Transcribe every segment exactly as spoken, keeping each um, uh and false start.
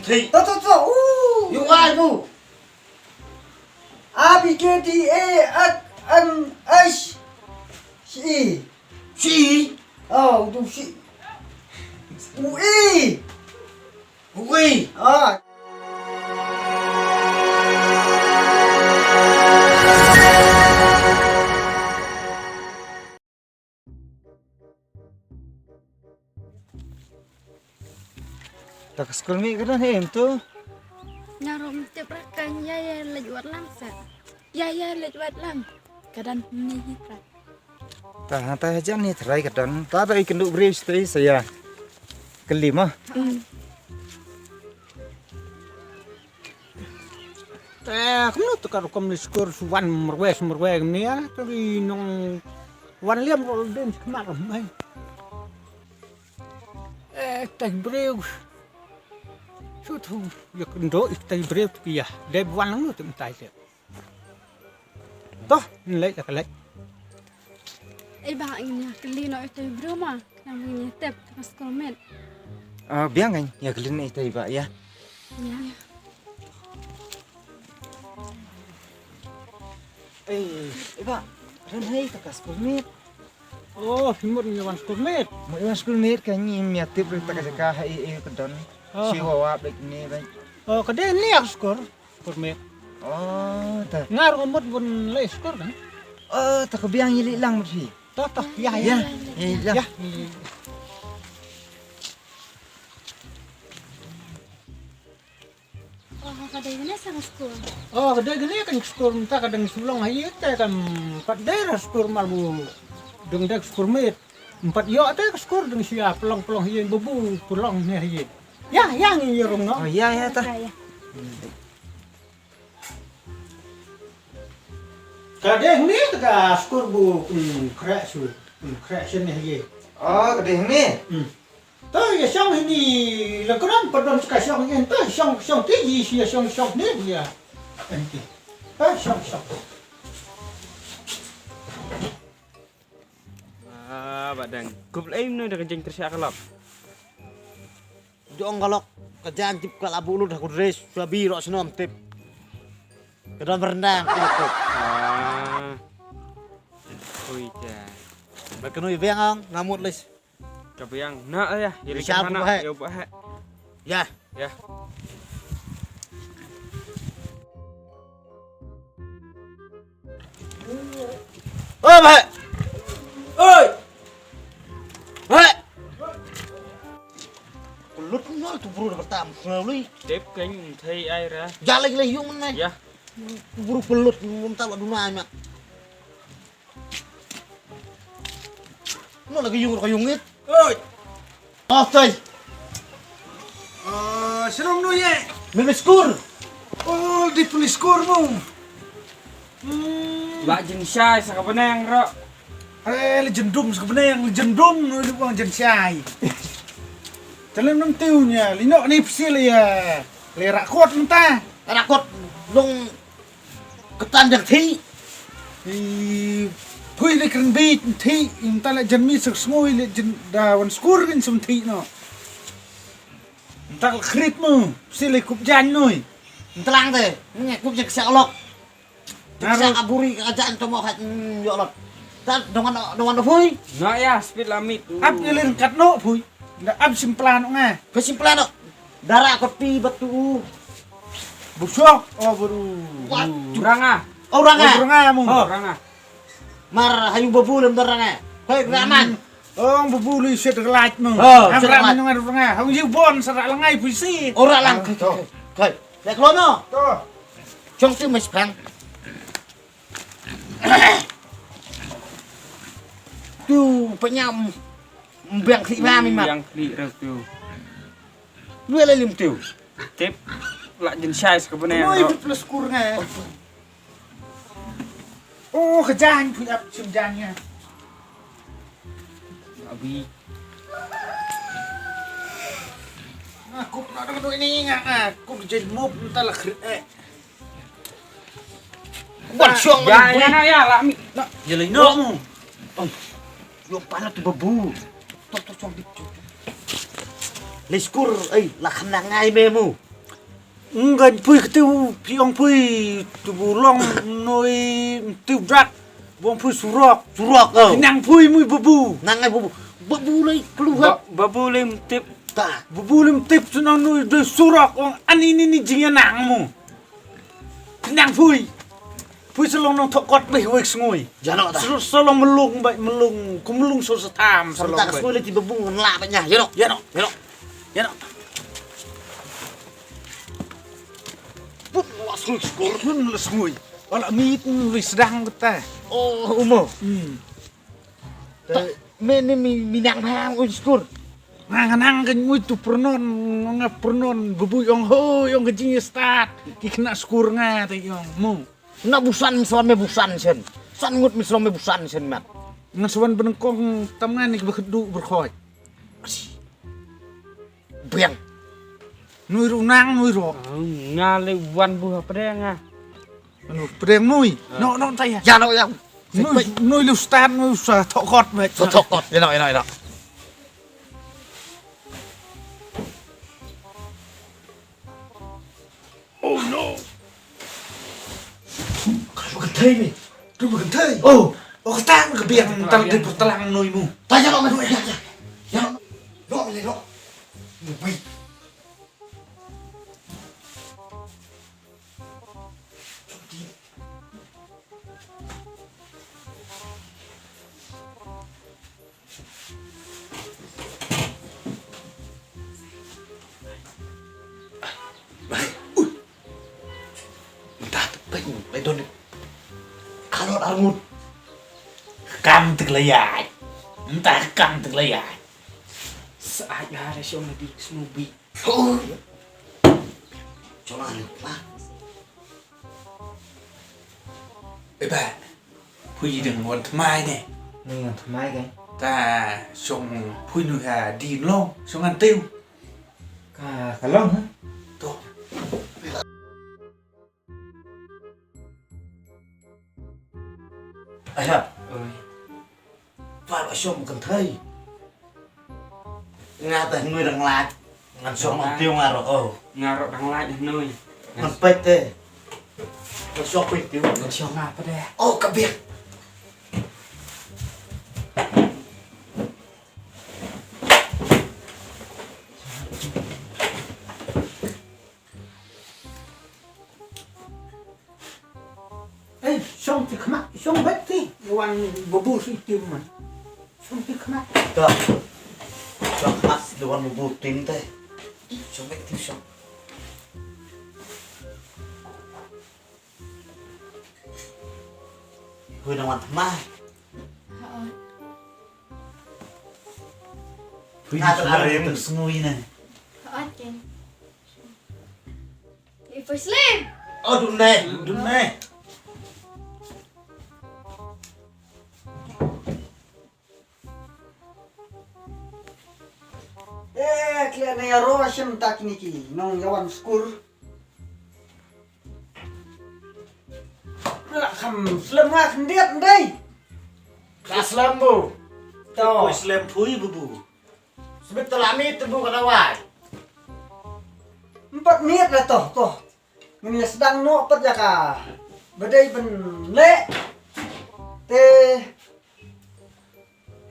Thei. To, to, to. U. Yung ai mu. A, B, K, D, A, F, M, H, C, E. Chi. Oh, tu si. U, E. U, E. Ah. Ta ka schoolmate ka don hi em tu? Nga ruh ym tip re, kan ïa ïa leit wad lang sa. Ïa ïa leit wad lang. Ka don ni hi ka. Ta ha ta jan ni trai ka don. Ta ba i kynduh briew stai sa ïa. Kylli ma. Mm. Te kumno te ka rukom ni skur su wan merwe merwe ni ya, te i nong wan liam rol den khmat mai. Eh, tai briew. Su tu ya kendo i tai briew tu ya. Dei wan nang tu tai te. Toh, ni lei ka lei. Ei ba, ngin ïa kylli noh ita i briew ma, namar ngin ïa tip ka schoolmate. Ah, biang kan ïa kylli noh ita i ba ïa. Ïa. Ei, ei ba, ren hei ta ka schoolmate. Oh, mut ïa wan schoolmate. Mut ïa wan schoolmate kan ngin ïa tip ita ka jaka ha ei ei ka don. Ah. Si wa wa bek ni bek. Oh, ka dei ni ya school. Permit. Oh, ta. Nga ruh mut bun leh skur kan? Oh, ta ka biang ïa leh lang mut hi. Ta ta, ya ya. Ya, ya. Ya. Oh, ka dei ne sa skur. Oh, ka dei ne kan skur mynta ka dang sulong ha ïa te kan pat dei ra skur mar bu dang dek skur mit. Empat ïoh te ka skur dang sia pelong pelong ha ïa babu pelong ne ha ïa. Ya, ya ngi ïa rung no. Oh, ya ya ta. Ya, ya. Ka dei hynne te ka skur bu, hmm, khreh shu, hmm, khreh shen ne ye. Oh, ka dei hynne. Hmm. To ïa shong hynne la kram pardon ka shong ïa to shong shong ti ji ïa shong shong ne ïa. Enti. To shong shong. Ah, ba dang. Kup lei mno da ka jeng kyrsiah ka lok. Jong ka lok ka jan tip ka la bu lut ha ku dres sua bi rok snom tip. Ka don berendang ka lok. Ah. Ui cha. Ba kanu biang ang ngamut les. Ka biang na ya. Iri ka mana ya ba ha. Ya. Ya. Oi, bah. Oi. Bah. Kulut nol tu bru da bertam selalu. Tip kan thei ai ra. Jale gele yung ne. Ya. Tu bru kulut mun ta la duna nya. Mo lagi yung ka yung it. Oi. Oh, tai. Ah, shalom no ye. Mimi skur. Oh, di puni skur mo. Hmm. La jin shai sa ka beneng ro. Eh, le jendum sa ka beneng, le jendum no di buang jin shai. Talem nam tiu nya, li nok ni psi le ya. Le rakot menta. Rakot long Ketan jang thi. I pui le kren bit thi, i mta le jan mi sek sngui le jan da wan skur kin sum thi no. Mta le khrit mu, si le kup jan nui. Mtlang te, nge kup jek sak lok. Tek sak aburi ka jan to mo khat, mm, yo lok. Ta dongan, dongan do pui. Na ya, speed lamit. Ap ngelir kat no pui. Nda ap simplan nga. Pe simplan no. Dara ko pi batu. Busok. Oh, buru. Waduh. Uranga. Oh, uranga. Oh, uranga mu. Oh, uranga. Mar hayu babu lem daranga. Hoi, raman. Oh, babu li set gelaj mu. Oh, set gelaj. Raman nang uranga. Hong yu bon serak lengai puisi. Ora lang. Kai, kai, kai. Kai. Lek lono. To. Chong tu mes pang. Tu penyam. Biang klik ba mi mat. Biang klik ras tu. Lu le lim tu. Tip. La jin shai sa ka bane. Lu ibit plus kur ngai. Oh, ka jan pui ap sim jan nya. Abi. Aku nak dong dong ini ngak aku jadi mob entah lah krit eh. Buat siang ya, ya, ya, ya, lah mi. Nak, ya lah, no mu. Oh, yo pala tu babu. Tok tok tok tok. Leskur, eh, lah kena ngai memu. Ngan pui kti u phi ong pui tu bu long noi mtiu drak. Bu ong pui surok. Surok, oh. Nang pui mui babu. Nang ai babu. Babu lai keluar. Ba-, babu lai mtip. Ta. Babu lai mtip sunang noi doi surok ong ani ni ni jingya nang mu. Nang pui. Pui sa long nong thok kot beh wek sngui. Jano ta. Sa long melung bai melung. Ku melung so sa tham sa long bai. Sngui lai ti babu ngan la bai nya. Jano. Jano. Jano. Jano. Put wa sngui skor nun la sngui. Wala mit nun ri sedang kata. Oh, umo. Hmm. Te me ni mi minang bang un skor. Nga nga nang ka ngui tu pernon nga pernon bebui ong hoi ong ka jing start. Ki kena skor nga te ong mu. Na busan so me busan sen. San ngut mi so me busan sen mat. Ngan sawan benengkong tam nga ni ka bekedu berkhoi. Biang. Nui ru nang nui ro. Nga le wan bu ha pdeng nga. Anu pdeng nui. No no ta ya. Ya no ya. Nui nui lu stan nui sa thok kot me. Thok kot. Ya no ya no ya no. Oh no. Ka tu ka thai me. Tu ka thai. Oh. Oh ka tang ka biang tal de pur talang noi mu. Ta ya no me no ya ya. Ya no. No me no. Wait. Mynta te pyn, pyn don kalot arngut. Kam te la ïaid. Mynta kam te la ïaid. Sa ai ga re shong na bi snu bi. Chong ani pa. Eba. Phui dang wan tmai ne. Ni wan tmai ke. Ta shong phui nu ha din long shong an tiu. Ka ka long ha. To. Aya. Oi. Pha ba shong kan thai. Nga ta nui dang laj. Ngan shong tiu nga ro. Oh. Nga ro dang laj nui. Ngan pet te. Ngan shong pet tiu. Ngan shong nga pa de. Oh ka biak. Ei, shong ti khmat, shong bet ti, wan bubu si tim man. Shong ti khmat. Ka. Shong khmat, wan bubu tim te. Shong bet ti shong. Hui na wan tmai. Hui na tmai. Sngui na. Oi, first lane. Oh, dun ne, dun ne. Eh, kle ne ya ro shim tak niki, nong yawan skur. Lah kham slem nga khyndiat ndai. Ka slem bu. To. Koi slem phui bu bu. Sbit tala mit bu ka dawai. Empat mit la to, to. Ngin ïa sdang noh pat ïa ka. Ba dei ban leh. Te.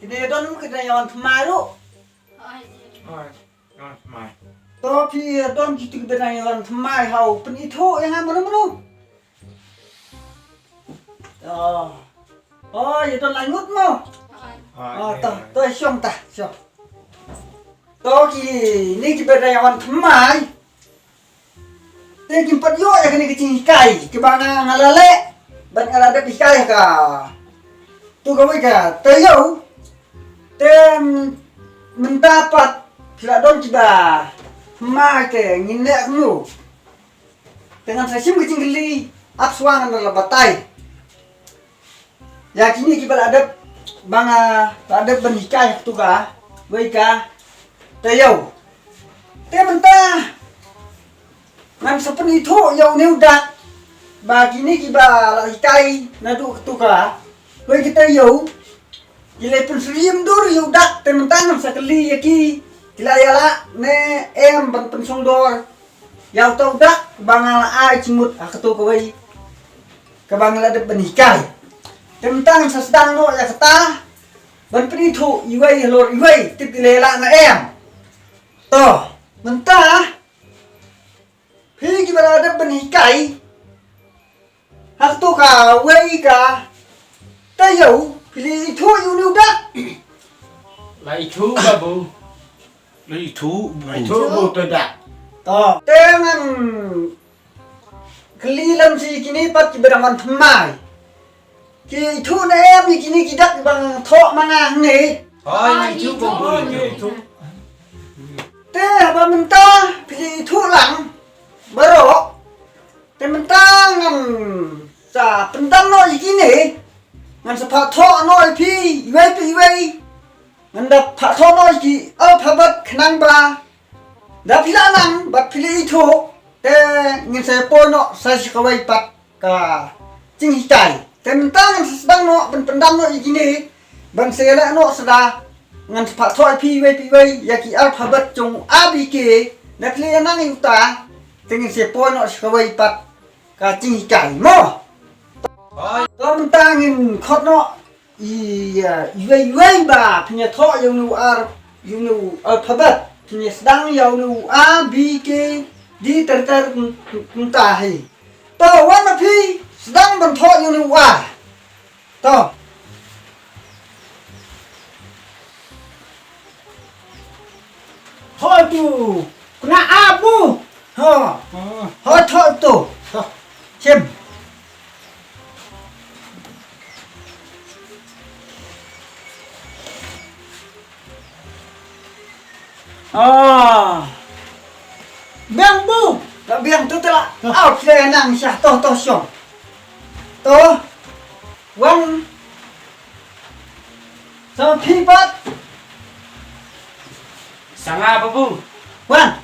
Kine don kine ïa wan tmai ruh. Oi, wan tmai. To phi don kitu kine ïa wan tmai hau pynithuh ïa nga mano mano. To. Oh, ïa don lai ngut mo. Oh, to, to shong ta, shong. To kine kiba dei wan tmai. Te kim pat ïoh ïa kane ka jinghikai kiba nga nga la leh ban nga la dep hikai ka. Tu kawei ka taïew. Te mynta pat phi la don kiba mai te ngin leh kumno. Te ngan sa shim ka jingkylli ap shuwa ngan la batai. Ïa kine kiba la dep ba nga la dep ban hikai ha katu ka wei ka taïew. Te mynta ngan sa pynithuh ïa une u dak ba kine kiba la hikai naduh katu ka wei ka taïew. Ki la pynsyriem dur ïa u dak te mynta ngan sa kylli ïa ki ki la ïa lah ne em ban pynsngewdor. ïa uta u dak ba nga la ai jingmut ha kato kawei kaba nga la dep ban hikai. Te mynta ngan sa sdang noh ïa kata ban pynithuh iwei halor iwei, tip ki leh lah ne em. To, mynta phi kiba la dep ban hikai ha kato kawei ka taïew, phi la ithuh ïa une u dak? La ithuh babu. La ithuh, la ithuh babu uta u dak. To, te ngan kylli lem sha kine pat kiba dang wan thymmai. Ki ithuh ne em ïa kine ki dak kiba nga thoh ma nga hangne? Hooid, la ithuh babu, la ithuh. Te haba mynta phi la ithuh lang baroh, te mynta ngan sa pyndam noh ïa kine, ngan sa phah thoh noh ïa phi iwei pa iwei. Ngan da phah thoh noh ïa ki alphabet khnang ba da phi la nang bad phi la ithuh, te ngin sa poi noh sa sha kawei pat ka jinghikai. Te mynta ngan sa sdang noh ban pyndam noh ïa kine, ban sa ïaleh noh sa da ngan sa phah thoh ïa phi iwei pa iwei ïa ki alphabet jong u A B K. Da phi la ïa nang ïa uta, te ngin sa poi noh sha kawei pat ka jinghikai mo. Hooid. To mynta ngin khot noh i, ah, iwei iwei ba phin ïa thoh ïa une u ar, ïa une u alphabet. Phin ïa sdang ïa une u A, B, K, D ter ter kum, kum, kumta hi. To, wan ma phi, sdang ban thoh ïa une u ar. To. Thoh tu. Kena abu. Ha. Ha. Ha, thoh tu. Ha. Sim. Ah. Biang bu. Tak biang tu telah. Hah? Au, kira nang syah toh, toh syong. Toh. Wan. Sa phi pat. Sa nga babu. Wan.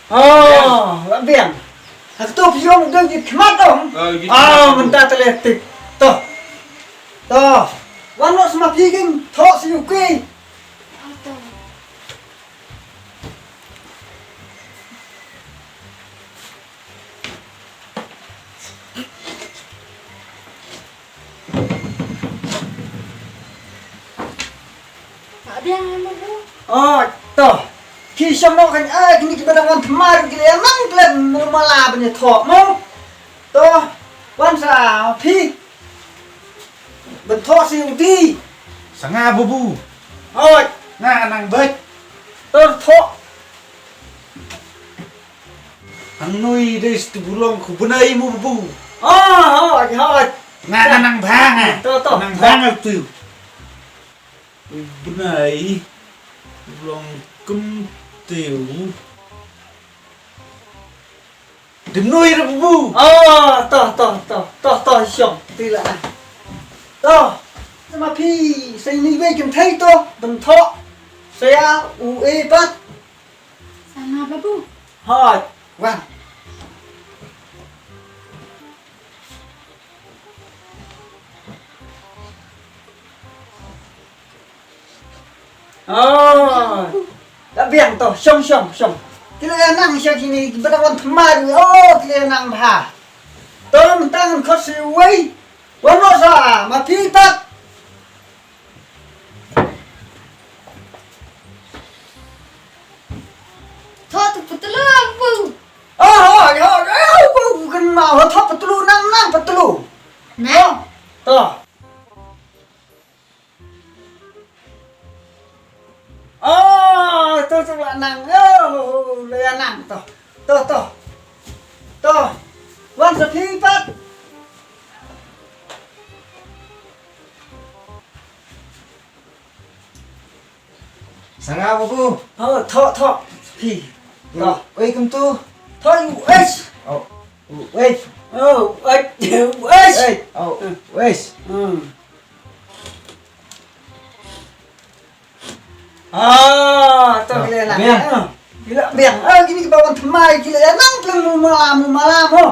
Oh, la biang. Ha kato phi ong dei ki khmat ong. Oh, ki khmat. Ah, mynta te leh tip. To. To. Wan noh sa ma phi kin thoh sa ïa u ki. Ka biang em, babu? Oh, to. Ki shong noh kan, eh, kini ki ba dang wan thymmai ruh ki la nang klet mo, mala ban ïa thoh mo. To, wan sa phi. Ban thoh sa ïa u ti. Sa nga babu. Hooid. Nga nang beit. To thoh. Hangne dei sa tu ba long khublei mo babu. Ah, hooid, hooid. Nga, nga nang bha nga. To, to. Nang bha nga tu. Khublei. Long kumtu. Dum noi re babu. Ah, to, to, to. To, to, shong. Ti la. To. Sa ma phi, sa ini wei kynthei to. Dum thoh. Sa ïa u A pat. Sa nga babu. Hooid, wan. Oh. La biang to, shong, shong, shong. Ki la nang sha kini, ki ba dang wan thymmai. Oh, ki la nang bha. To mynta ngan khot sa wei. Wan noh sa ma phi pat. Thoh tu patlu, babu. Oh, oh, oh, oh, babu, kan ma, oh, thoh patlu, nang, nang patlu. Nang. Oh, to. Oh, to, to, la nang. Oh, la nang, to. To, to. To. Wan sa phi pat. Sa nga babu. Oh, thoh, thoh. Phi. Thoh. Oi, kumtu. Thoh, u H. Oh, u H. Oh, u H. U H. H. Oh, u H. Hmm. Hmm. Ah. To ki la ïa nang. Biang. Eh, ki la biang. Eh, kine kiba wan thymmai ki la ïa nang pleng mu mala mu mala mo.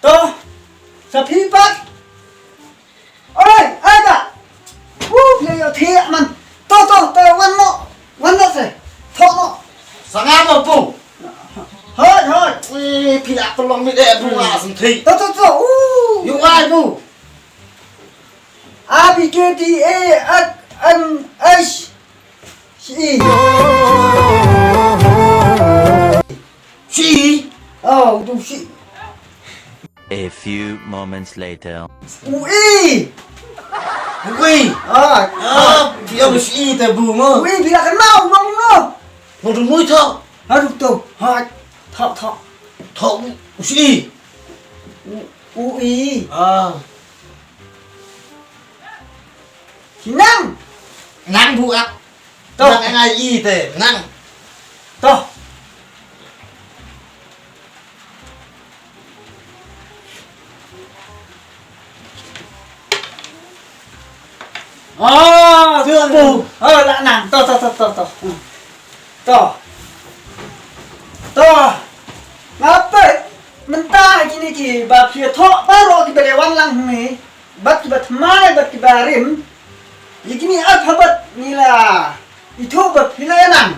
To. Sa phi pat. Oi, ai ba. Wu, phi la ïoh thiah man. To, to, to, wan noh. Wan noh se. Thoh noh. Sa nga mo pu. Hoi, hoi. Ui, phi la pynlong mit eh pu nga sngewthuh. To, to, to. U. Ïoh ai pu. A B K D A N H. Shi. Shi. Oh, u shi. A few moments later. U i. U i. Ah. Ah, phi ong shi te bu mo. U i, phi la kynmaw u ong mo. Mo tu mui tho. Ha, tu tu. Ha. Tho, tho. Tho u shi. U, u i. Ah. Shi nang. Nang bu ak. To. Nang ngai i te, nang. To. Ah, tu bu. Oh, la nang. To, to, to, to, to. Hmm. To. To. Nga peit mynta kine kiba phi thoh baroh kiba la wan lang hangne. Bad kiba thymmai, bad kiba rim. Ïa kine alphabet ngi la ithuh ba phi la ïa nang.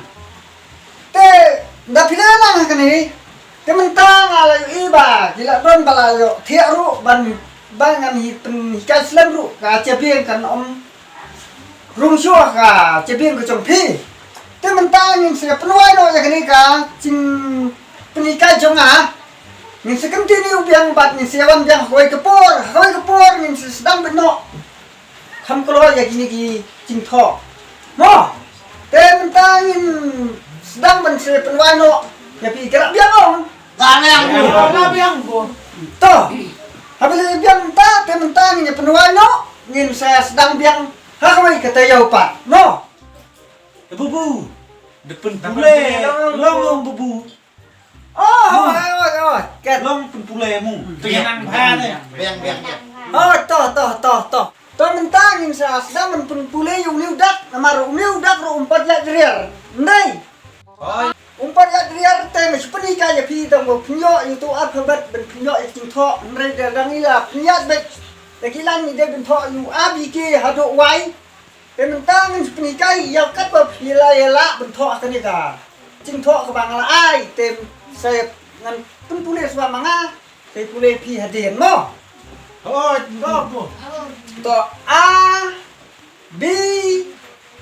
Te, da phi la ïa nang ha kane. Te mynta nga la ïohi ba ki la don ba la ïoh thiah ruh ban, ba ngan hi pynhikai slem ruh ka jabieng kan ym rung shuh ka jabieng ka jong phi. Te mynta ngin sa pynwai noh ïa kane ka jingpynhikai jong nga. Ngin sa continue biang bad ngin sa wan biang ha kawei ka por, ha kawei ka por ngin sa sdang beit noh. Kham kloi ïa kine ki jingthoh. Mo. Te mynta ngin sdang ban sa pynwai noh ïa phi, ka la biang ong. Ka la biang ong. Ka la biang ong. To. Haba la biang mynta, te mynta ngin ïa pynwai noh, ngin sa sdang biang ha kawei ka taïew pat. Mo. Eh, bubu. Da pynpule. Long, long, bubu. Oh, oh, oh, oh. Kat. Long pynpule mo. Biang, biang, biang. Oh, to, to, to, to. To mynta ngin sa sdang ban pynpule ïa une u dak, namar une u dak ruh um pat ïaid riar. Ndai. Oi. Um pat ïaid riar te nga shu pynhikai ïa phi tang ba pynïoh ïa uto u alphabet ban pynïoh ïa ka jingthoh. Hynrei da dang ïa pynïaid beit. Da ki lan ngi dei ban thoh ïa u A B K haduh Y. Te mynta ngan sa pynhikai ïa katba phi la ïa lah ban thoh ha kane ka jingthoh kaba nga la ai, te sa ngan pynpule shuwa ma nga, sa pule phi hadien mo. Hooid, to. To A B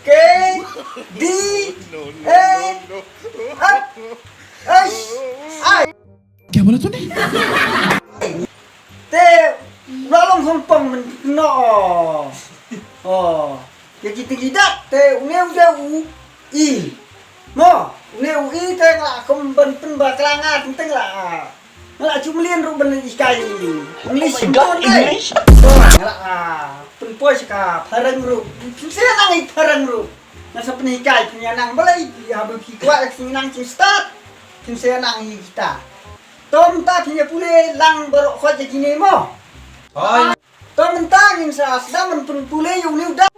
K D A F H I. Kya bola tune? Te u la long hong pong men no. Oh. Ïa ki teng ki dak te une u dei u i. Mo, une u i te nga la kum ban pynbakla nga teng teng la. Nga la ju mlien ruh ban hikai English. Oh my God, English? Nga la pynpoi sha ka phareng ruh. Phin sa nang i phareng ruh. Nga sa pynhikai phin ïa nang balei, haba phi kwah ïa ka nang jingstad. Phin sa nang i kita. To mynta phin ïa pule lang baroh khoit ïa kine mo. Hooid. To mynta ngin sa sdang ban pynpule ïa une u dak.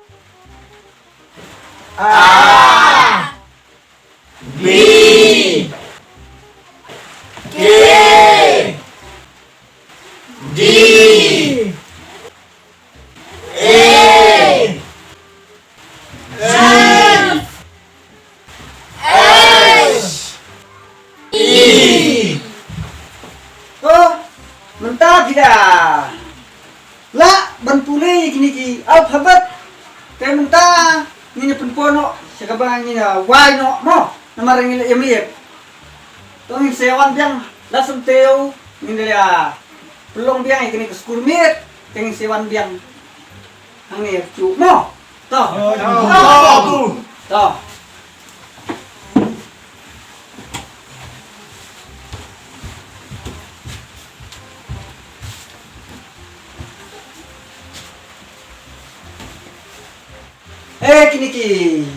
A B K D A F H I. Oh, mynta phi da lah ban pule ïa kine ki alphabet. Te mynta ngin ïa pynpoi noh sha kaba ngin ïa wai noh mo. Namar ngin la ïa miet. To ngin sa wan biang la sngewthuh ngin da ïa pynlong biang ïa kine ki skul miet. Te ngin sa wan biang hangne ïa ka mo. To. To. To. Eh, kine ki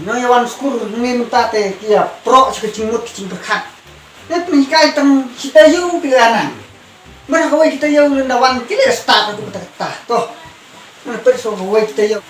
nongïawan skul ngi mynta te ki ïa proh sha ka jingmut ka jingpyrkhat. Te pynhikai tang shi taïew ki la nang. Mynta kawei ki taïew lynda wan ki la start ruh mynta kata. To. Mynta pyrshah kawei ki taïew.